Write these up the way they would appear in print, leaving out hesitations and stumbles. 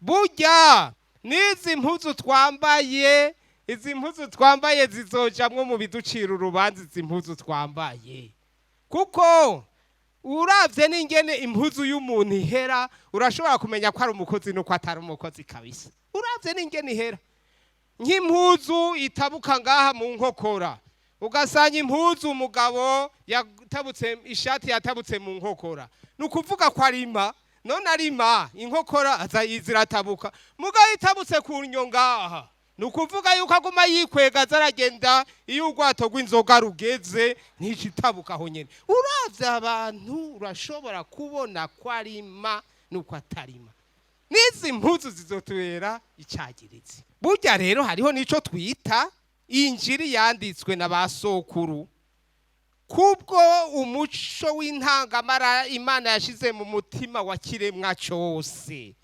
Burya n'izi mpuzu twambaye, izi mpuzu twambaye zizojamwo mu biducira urubanza. Izi mpuzu twambaye, kuko uravye n'ingene impuzu y'umuntu ihera, urashobora kumenya ko ari umukozi n'uko atari umukozi kabisa. Uravye n'ingene ihera, nk'impuzu itabuka ngaha mu nkokora, ugasanga impuzu umugabo yatabutse, ishati yatabutse mu nkokora, ni ukuvuga ko arima. None arima, inkokora aza ziratabuka. Mugabo itabutse ku nyo ngaha, ni ukuvuga yuko aguma yikwega, aza aragenda iyo urwato rw'inzoga rugeze, nticitabuka aho nyene. Uravye abantu, urashobora kubona ko arima nuko atarima. N'izi mpuzu zizotubera icagirizi. Burya rero hariho n'ico twita injiri yanditswe na ba sokuru, kubwo umuco w'intangamara Imana yashize mu mutima wa kiremwa cose,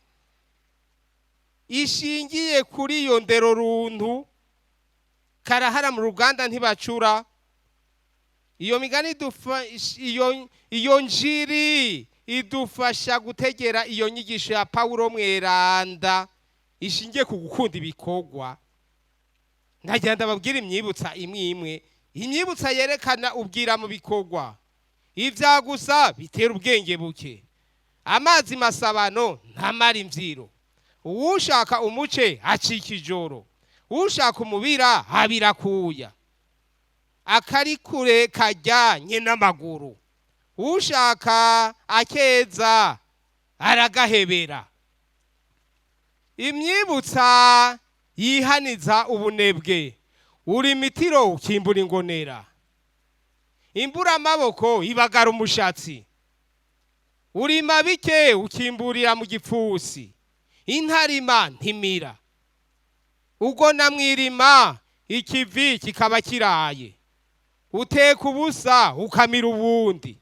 ishingiye kuri iyo ndero runtu. Karahara mu ruganda ntibacura. Iyo migani iyo njiri idufasha gutegera iyo nyigisho ya Pawulo mweranda ishingiye ku gukunda ibikorwa. Ndagira ndababwira imyibutsa imwe imwe, imyibutsa yerekana ubwira mu bikorwa. Ibya gusa bitera ubwenge buke. Amazi masabano ntamara imvyiro. Uwushaka umuce acika ijoro, ushaka umubira abira kuya. Akari kure kajyanye n'amaguru, ushaka akeza aragahebera. Imyibutsa yihaniza ubunebwe. Uri imitiro ukimbura ingonera. Imbura amaboko ibagara umushatsi. Urima bike ukimburira mu gipfusi. Intarima ntimira. Ugona mwirima, ikivi kikaba kiraye. Uteka ubusa ukamira ubundi.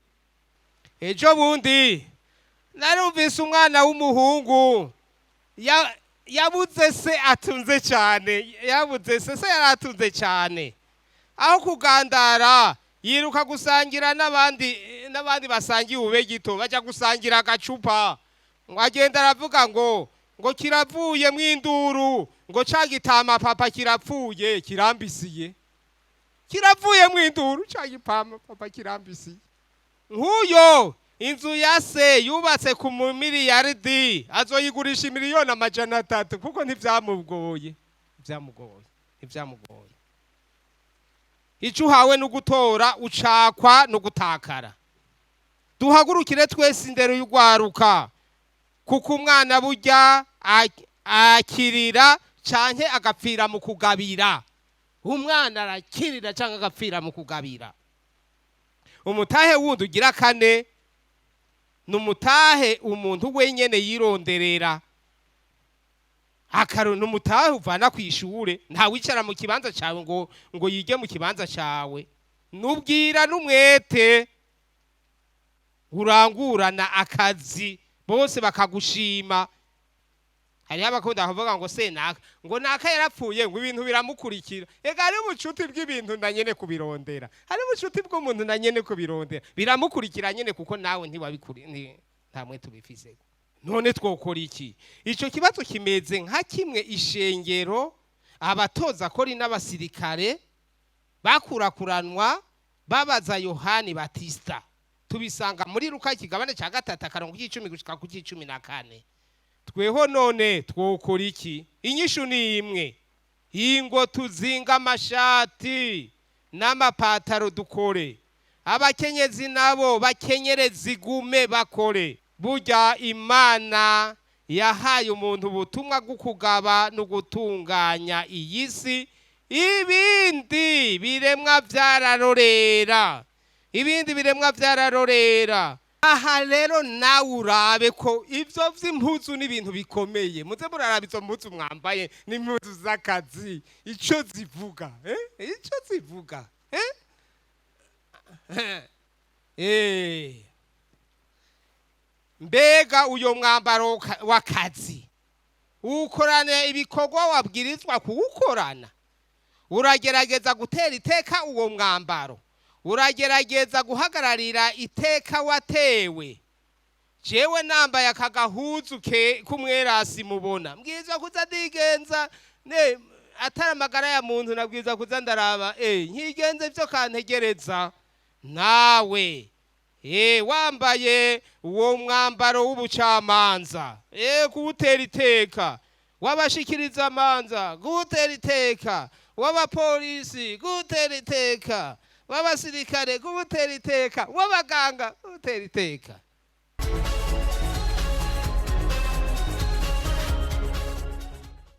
Ejo bundi narumvise umwana w'umuhungu yabuze se atunze cyane. Yabuze se, se yari atunze cyane. Aho kugandara, yiruka gusangira n'abandi basangiye ube gito, bajya gusangira agacupa. Ngo agenda aravuga ngo kiravuye mu induru, ngo ca gitama papa kirapfuye kirambisiye. Kiravuye mu induru, ca gipama papa kirambisiye. Nk'uyo, inzu ya se yubatse ku miliyaridi azoyigurisha 300 miliyoni, kuko ntibyamugoye, ntibyamugoye, ntibyamugoye. Icyo uhawe no gutora ucakwa no gutakara. Duhagurukire twese indero y'urwaruka, kuko umwana burya akirira canke agapfira mu kugabira. Umwana arakirira canke agapfira mu kugabira. Umutahe wundi ugira kane ni umutahe umuntu wenyene yironderera. Akaro ni umutahe uvana ku ishure. Ntawicara mu kibanza cyawe ngo yige mu kibanza cyawe. Nubwira n'umwete urangurana akazi, bose bakagushima. Hariho abakunda kuvuga ngo se naka, ngo naka yarapfuye, ngo ibintu biramukurikira. Ega hari ubucuti bw'ibintu na nyene kubirondera, hari ubucuti bw'umuntu na nyene kubirondera, biramukurikira nyene, kuko nawe ntiwabikuri nta mwete ubifiseko. None twokora iki? Ico kibazo kimeze nka kimwe ishengero, abatoza kori n'abasirikare bakurakuranwa babaza Yohani Batista. Tubisanga muri Luka ikigabane cya 3, akarongo k'icumi gushika ku 14. Tweho none twokora iki? Inyishu ni imwe: ingo tuzinga amashati n'amapataro dukore, abakenyezi nabo bakenyere zigume bakore. Burya Imana yahaye umuntu ubutumwa bwo kugaba no gutunganya iyi si. Ibindi biremwa byararorera, ibindi biremwa byararorera. Aha rero nawe urabe ko ibyo by'impuzu n'ibintu bikomeye. Muze muraraba izo mpuzu mwambaye n'impuzu z'akazi icyo zivuga, eh? Icyo zivuga, eh? Mbega uyo mwambaro w'akazi ukorana ibikorwa wabwirizwa kuwukorana? Uragerageza gutera iteka uwo mwambaro? Uragerageza guhagararira iteka watewe? Jewe nambaye aka gahuzu ke k'umwerasi mubona, mbwirizwa kuza ndigenza ne atari amagara ya muntu, nabwirizwa kuza ndaraba nkigenza ivyo kantegereza. Nawe wambaye uwo mwambaro w'ubucamanza, kuwutera iteka w'abashikiriza amanza, kuwutera iteka w'abapolisi, kuwutera iteka w'abasirikare, kuwutera iteka w'abaganga, kuwutera iteka.